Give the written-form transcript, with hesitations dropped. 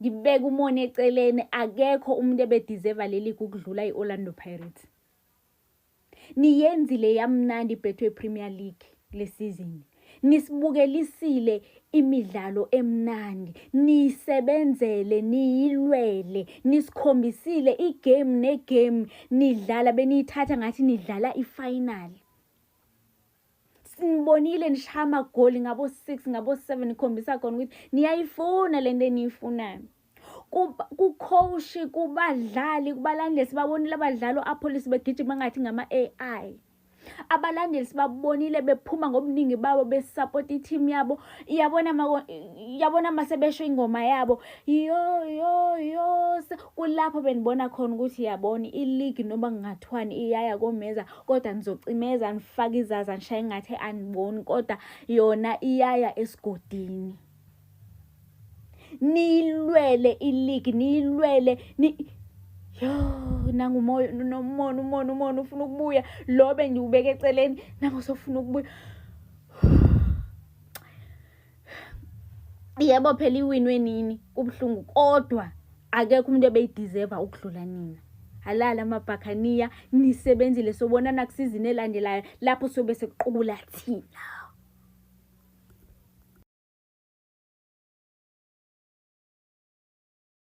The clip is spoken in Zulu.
Ngibeka umona eceleni, akekho umuntu ebedeserve leli ukudlula i-Orlando Pirates. Niyenzile yamnandi iBetway Premier League le season. Nisibukelisile imidlalo emnandi, niyisebenzele, niyilwele, nisikhombisile igame negame nidlala beniyithatha ngathi nidlala ifinal. Sinibonile nishaya amagoli ngabo-6 ngabo-7 nikhombisa khona ukuthi niyayifuna le nto eniyifunayo. Ku-coach, kubadlali, kubalandeli sibabonile abadlali o-Appollis begijima ngathi ngama-AI. Abalandeli sibabonile bephuma ngobuningi babo besapota i-team yabo. Iyabona iyabona mase besho ingoma yabo yo yo yo, kulapho benibona khona ukuthi yabona i-league noma kungathiwani iyaya komeza, kodwa nizocimeza nifake izaza nishaye ngathi aniboni, kodwa yona iyaya esigodini. Niyilwele i-league, niyilwele ni yo nangumoya nomona umona umona ufuna ukubuya lo bengiwubeka eceleni nangu sofuna ukubuya. Yebo phela iwinwe nini kubuhlungu, kodwa akekho umuntu ebeyideserve ukudlula nina. Halala amabhakhaniya, nisebenzile, sobonana kusizini elandelayo lapho sobe sekuqukula thina.